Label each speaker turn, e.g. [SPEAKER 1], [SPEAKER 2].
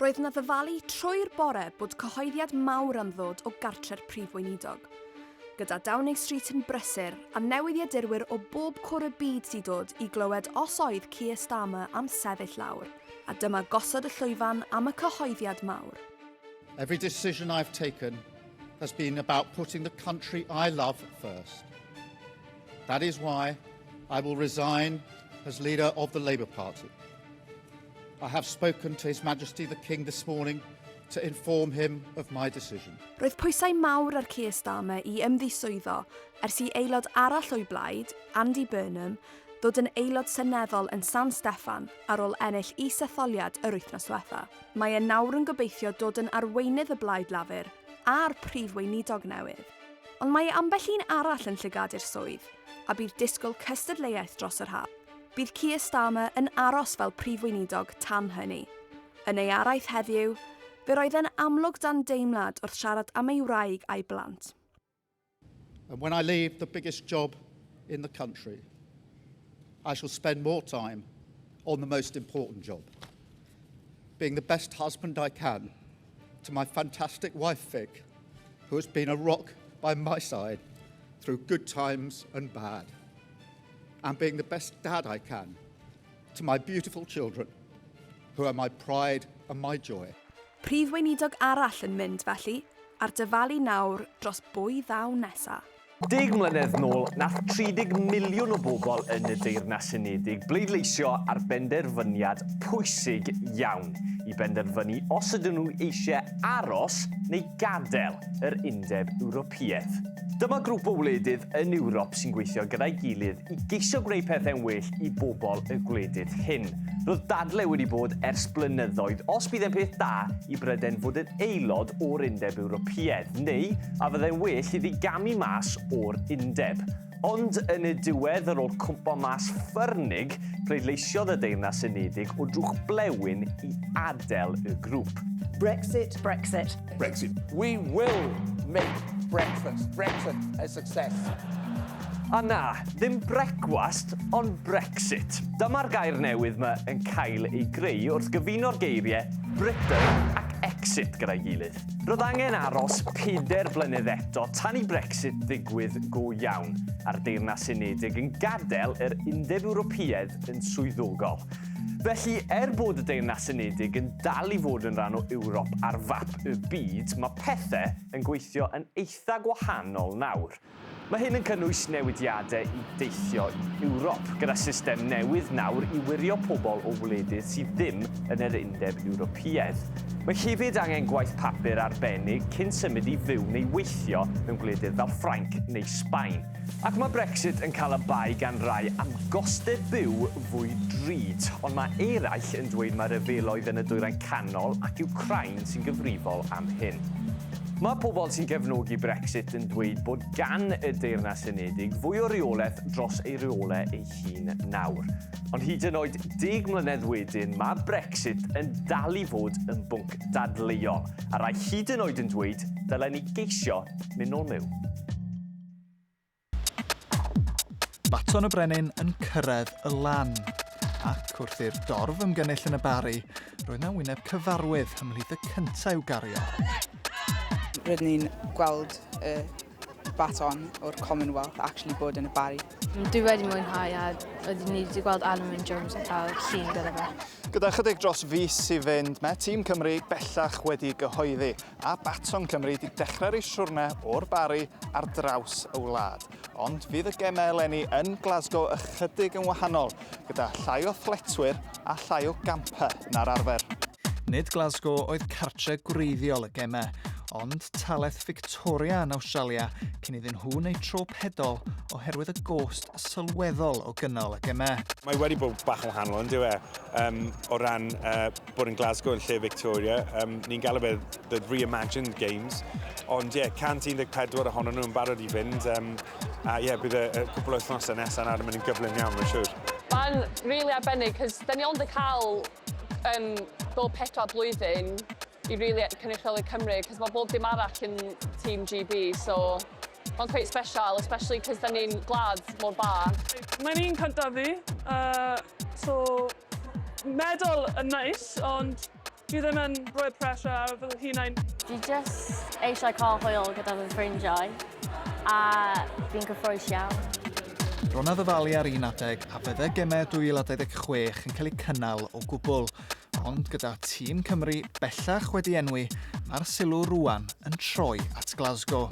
[SPEAKER 1] Roedd 'na ddyfalu trwy'r bore bod cyhoeddiad mawr am ddod o gartre'r Prif Weinidog. Gyda Downing Street yn brysur a newyddiadurwyr o bob cwr y byd 'di dod i glywed os oedd Keir Starmer am sefyll lawr. A dyma gosod y llwyfan am y cyhoeddiad mawr.
[SPEAKER 2] Every decision I've taken has been about putting the country I love first. That is why I will resign as leader of the Labour Party. I have spoken to His Majesty the King this morning to inform him of my decision.
[SPEAKER 1] Roedd pwysau mawr ar Keir Starmer i ymddiswyddo ers i aelod arall o'i blaid, Andy Burnham, ddod yn aelod seneddol yn San Steffan ar ôl ennill is-etholiad yr wythnos ddiwetha'. Mae e nawr yn gobeithio dod yn arweinydd y Blaid Lafur a'r prif weinidog newydd. Ond mae ambell un arall yn llygadu'r swydd, a bydd disgwyl cystadleuaeth dros yr haf. Bydd Keir Starmer yn aros fel prif weinidog tan hynny. Yn ei araith heddiw, fe roedd e'n amlwg dan deimlad wrth siarad am ei wraig a'i blant.
[SPEAKER 2] And when I leave the biggest job in the country, I shall spend more time on the most important job, being the best husband I can to my fantastic wife Vic, who has been a rock by my side through good times and bad, and being the best dad I can to my beautiful children, who are my pride and my joy.
[SPEAKER 1] Prif Weinidog arall yn mynd felly, a'r dyfalu nawr dros bwy ddaw nesa.
[SPEAKER 3] Deg mlynedd nôl, nath 30 miliwn o bobl yn y Deyrnas Unedig bleidleisio ar benderfyniad pwysig iawn i benderfynu os ydyn nhw eisiau aros neu gadael yr Undeb Ewropeaidd. Dyma grŵp o wledydd yn Ewrop sy'n gweithio gyda'i gilydd i geisio gwneud pethau'n well i bobl y gwledydd hyn. Roedd dadle wedi bod ers blynyddoedd os bydd e'n peth da i Brydain fod yn aelod o'r Undeb Ewropeaidd, neu a fyddai'n well iddi gamu mas o'r undeb. Ond yn y diwedd, ar ôl cwmpo mas ffyrnig, pleidleisiodd y Deyrnas Unedig o drwch blewyn i adael y grŵp.
[SPEAKER 4] Brexit, Brexit.
[SPEAKER 5] Brexit. We will make breakfast, Brexit a success.
[SPEAKER 3] A na, ddim brecwast, ond Brexit. Dyma'r gair newydd 'ma yn cael ei greu wrth gyfuno'r geiriau Britain ac exit gyda'i gilydd. Roedd angen aros pedair blynedd eto tan i Brexit ddigwydd go iawn, a'r Deyrnas Unedig yn gadael yr Undeb Ewropeaidd yn swyddogol. Felly, er bod y Deyrnas Unedig yn dal i fod yn rhan o Ewrop ar fap y byd, mae pethau yn gweithio yn eitha gwahanol nawr. Mae hyn yn cynnwys newidiadau i deithio i Ewrop, gyda system newydd nawr i wirio pobl o wledydd sydd ddim yn yr Undeb Ewropeaidd. Mae hefyd angen gwaith papur arbennig cyn symud i fyw neu weithio mewn gwledydd fel Ffrainc neu Sbaen. Ac mae Brexit yn cael y bai gan rai am gostau byw fwy drud, ond mae eraill yn dweud mai rhyfeloedd yn y Dwyrain Canol ac Wcráin sy'n gyfrifol am hyn. Mae pobl sy'n cefnogi Brexit yn dweud bod gan y Deyrnas Unedig fwy o reolaeth dros ei reolau ei hun nawr. Ond hyd yn oed deg mlynedd wedyn, mae Brexit yn dal i fod yn bwnc dadleuol, a rai hyd yn oed yn dweud dylen ni geisio mynd nôl myw.
[SPEAKER 6] Baton y Brenin yn cyrraedd y lan. Ac wrth i'r dorf ymgynnull yn y Barri, roedd 'na wyneb cyfarwydd ymhlith y cyntaf i'w gario.
[SPEAKER 7] Rydyn ni'n gweld y baton o'r Commonwealth actually bod yn y Barri.
[SPEAKER 8] Dwi wedi mwynhau a oeddwn ni wedi gweld Alun Wyn Jones yn cael llun gyda fe.
[SPEAKER 6] Gyda chydig dros fis i fynd, mae tîm Cymru bellach wedi gyhoeddi a Baton Cymru 'di dechrau ar ei siwrne o'r Barri ar draws y wlad. Ond fydd y gemau eleni yn Glasgow ychydig yn wahanol, gyda llai o athletwyr a llai o gampau na'r arfer. Nid Glasgow oedd cartre gwreiddiol y gemau, ond talaith Victoria yn Awstralia cyn iddyn nhw wneud tro pedol oherwydd y gost sylweddol o gynnal y gemau.
[SPEAKER 9] Mae wedi bod bach yn wahanol, yn dyw e, um, o ran uh, bod yn Glasgow yn lle Victoria. Um, ni'n galw fe the reimagined games. Ond ie, yeah, 114 ohonyn nhw yn barod i fynd. Um, a ie, yeah, bydd y, y cwpl o wythnosau nesaf nawr yn mynd yn gyflym iawn, mae'n siŵr.
[SPEAKER 10] Mae'n really arbennig, cos da ni ond yn cael um, bob pedwar blwyddyn i really cynrychioli Cymru, cos mae bob dim arall yn Team GB, so mae'n quite special, especially cos da ni'n gwlad mor bach.
[SPEAKER 11] Mae'n un cyntaf fi, so medal yn nice, ond Dwi ddim yn rhoi pressure ar fy hunain.
[SPEAKER 8] Dwi just eisiau cael hwyl gyda fy ffrindiau a fi'n cyffrous iawn.
[SPEAKER 6] Ro'n ddyfalu ar un adeg a fydde gemau 2026 yn cael eu cynnal o gwbl. Ond gyda tîm Cymru bellach wedi enwi, mae'r sylw rwan yn troi at Glasgow.